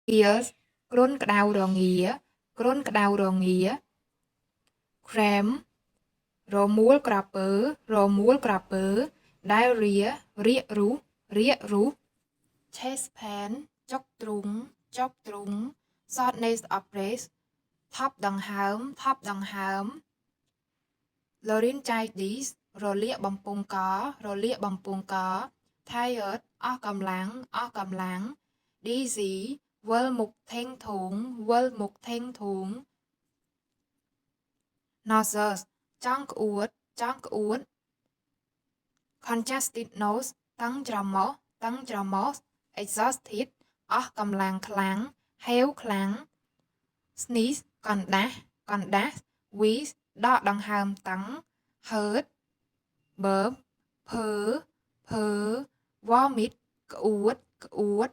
Chills គ្រុនក្តៅរងា គ្រុនក្តៅរងា Cramp រមួលក្រពើ រមួលក្រពើ Diarrhea រាករូស រាករូស Chest pain ចុកទ្រូង ចុកទ្រូង Shortness of breath ថប់ដង្ហើម ថប់ដង្ហើម Laryngitis រលាកបំពង់ក រលាកបំពង់ក Tired អស់កម្លាំង អស់កម្លាំង Dizzy វិលមុខធេងធូង វិលមុខធេងធូង Nauseous ចង់ក្អួត ចង់ក្អួត Congested nose តឹងច្រមុះ តឹងច្រមុះ Exhausted អស់កម្លាំងខ្លាំង ហេវខ្លាំង Sneeze កណ្ដាស់ កណ្ដាស់ Wheeze ដកដង្ហើមតឹង ហឺត Burp ភើ ភើ Vomit ក្អួត ក្អួត